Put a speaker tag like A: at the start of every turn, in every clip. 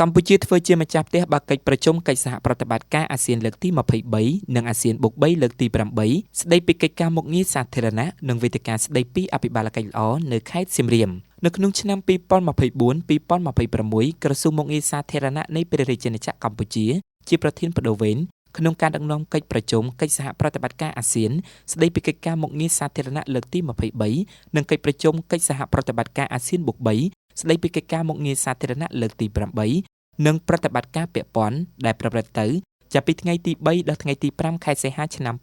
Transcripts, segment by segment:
A: កម្ពុជាធ្វើជាម្ចាស់ផ្ទះបើកកិច្ចប្រជុំកិច្ចសហប្រតិបត្តិការអាស៊ានលើកទី23និងអាស៊ានបូក3លើកទី8ស្ដីពីកិច្ចការមុខងារសាធារណៈនិងវេទិកាស្ដីពីអភិបាលកិច្ចល្អនៅខេត្តសៀមរាប។នៅក្នុងឆ្នាំ2024-2026ក្រសួងមុខងារសាធារណៈនៃព្រះរាជាណាចក្រកម្ពុជាជាប្រធានប្ដូរវេនក្នុងការដឹកនាំកិច្ចប្រជុំកិច្ចសហប្រតិបត្តិការអាស៊ានស្ដីពីកិច្ចការមុខងារសាធារណៈលើកទី23និងកិច្ចប្រជុំកិច្ចសហប្រតិបត្តិការអាស៊ានបូក3ស្ដីពីកិច្ចការមុខងារសាធារណៈលើកទី8និងប្រតិបត្តិការពាក់ព័ន្ធដែលប្រព្រឹត្តទៅចាប់ពីថ្ងៃទី3ដល់ថ្ងៃទី5ខែសីហាឆ្នាំ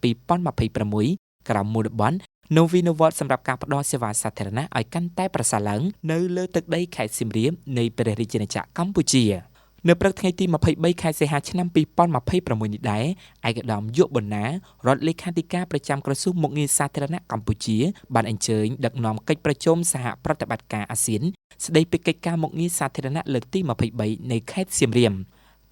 A: 2026ក្រោមមូលបត្រនវិនវត្តសម្រាប់ការផ្ដល់សេវាសាធារណៈឲ្យកាន់តែប្រសើរឡើងនៅលើទឹកដីខេត្តសៀមរាបនៃព្រះរាជាណាចក្រកម្ពុជា។នៅព្រឹកថ្ងៃទី23ខែសីហាឆ្នាំ2026នេះដែរឯកឧត្តមយុបណ្ណារដ្ឋលេខាធិការប្រចាំក្រសួងមុខងារសាធារណៈកម្ពុជាបានអញ្ជើញដឹកនាំកិច្ចប្រជុំសហប្រតិបត្តិការអាស៊ានស្ដីពីកិច្ចការមុខងារសាធារណៈលើកទី23នៃខេត្តសៀមរាប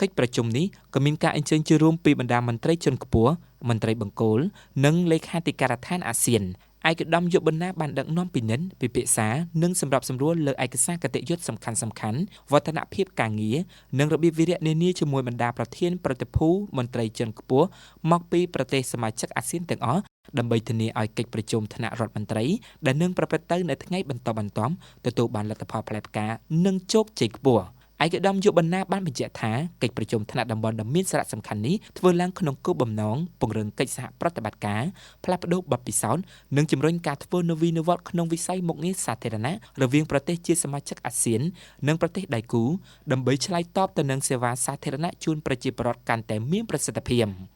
A: កិច្ចប្រជុំនេះក៏មានការអញ្ជើញចូលរួមពីបណ្ដាមន្ត្រីជាន់ខ្ពស់មន្ត្រីបង្គោលនិងលេខាធិការដ្ឋានអាស៊ានឯកឧត្តមយុបណ្ណាបានដឹកនាំពិនិត្យពិភាក្សានិងសម្របសម្រួលលើឯកសារគតិយុត្តសំខាន់សំខាន់វឌ្ឍនភាពការងារនិងរបៀបវិរៈនានាជាមួយបណ្ដាប្រធានប្រតិភូមន្ត្រីជាន់ខ្ពស់មកពីប្រទេសសមាជិកអាស៊ានទាំងអស់ដើម្បីធានាឲ្យកិច្ចប្រជុំថ្នាក់រដ្ឋមន្ត្រីដែលនឹងប្រព្រឹត្តទៅនៅថ្ងៃបន្តបន្ទាប់ទទួលបានលទ្ធផលផ្លែផ្កានិងជោគជ័យខ្ពស់ឯកឧត្តមយុបណ្ណាបានបញ្ជាក់ថាកិច្ចប្រជុំថ្នាក់តំបន់ដ៏មានសារៈសំខាន់នេះធ្វើឡើងក្នុងគោលបំណងពង្រឹងកិច្ចសហប្រតិបត្តិការផ្លាស់ប្ដូរបទពិសោធន៍និងជំរុញការធ្វើនវានុវត្តន៍ក្នុងវិស័យមុខងារសាធារណៈរវាងប្រទេសជាសមាជិកអាស៊ាននិងប្រទេសដៃគូដើម្បីឆ្លើយតបទៅនឹងសេវាសាធារណៈជូនប្រជាពលរដ្ឋកាន់តែមានប្រសិទ្ធភាព។